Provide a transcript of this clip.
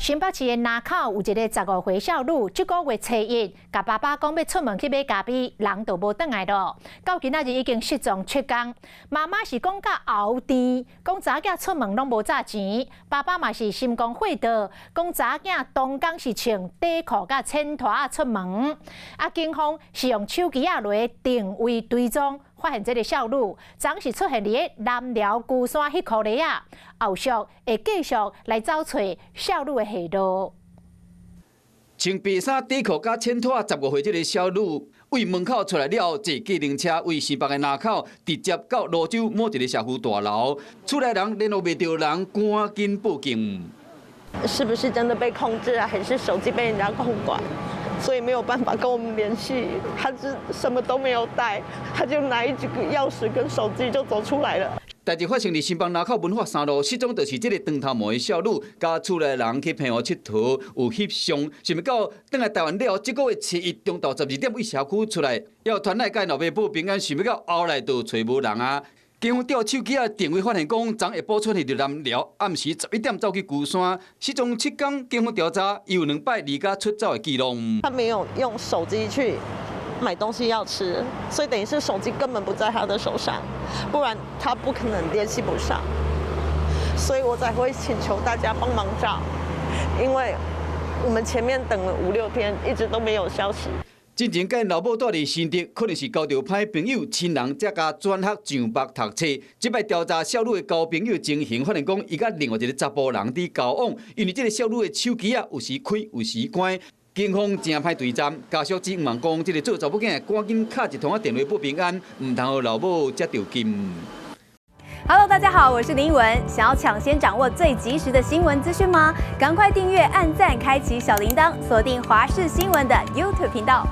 新北市的林口有一个15歲少女，這個月初一，共爸爸講欲出門去買咖啡，人就無轉來囉。到今仔日已經失蹤7工。媽媽是講甲喉甜，講查某囝出門攏無詐錢。爸爸嘛是心肝火著，講查某囝當工是穿短褲佮淺拖仔出門。啊，警方是用手機仔來定位追蹤，發現這个少女，昨是出現佇咧南寮龜山彼箍犁仔，後續會繼續來找揣少女的下落。穿白衫短褲佮淺拖，15歲這个少女，對門口出來了，坐計程車對新北的林口，直接到蘆洲某一个社區大樓，厝內人聯絡袂著人，趕緊報警。是不是真的被控制啊？還是手機被人家控管？所以沒有辦法跟我們聯繫，他是什麼都沒有帶，他就拿一個鑰匙跟手機就走出來了。代誌發生佇新北林口文化三路，失蹤就是這个長頭毛的少女，佮厝內人去澎湖𨑨迌，有翕相，想袂到轉來台灣了後，這个月初一中晝12點對社區出來，要傳來共老爸報平安，想欲到後來就揣無人啊。警方調手機仔定位發現，講昨下晡出去佇南寮，暗時11點走去龜山，失蹤7工，警方調查有兩擺離家出走的記錄。他沒有用手機去買東西要吃，所以等於是手機根本不在他的手上，不然他不可能聯繫不上。所以我才會請求大家幫忙找，因為我們前面等了五六天，一直都沒有消息。進前佮𪜶老母蹛佇新竹，可能是交著歹朋友親人，才共轉學上北讀冊。這擺調查少女的交朋友情形，發現講伊佮另外一个查埔人佇交往，因為這个少女的手機仔有時開有時關，警方誠歹追查。家屬只望講，這个做查某囝趕緊敲一通仔電話報平安，毋通予老母遮著急。 Hello，大家好，我是林文。想要搶先掌握最及時的新聞資訊嗎？趕快訂閱、按讚、開啟小鈴鐺，鎖定華視新聞的 YouTube 頻道。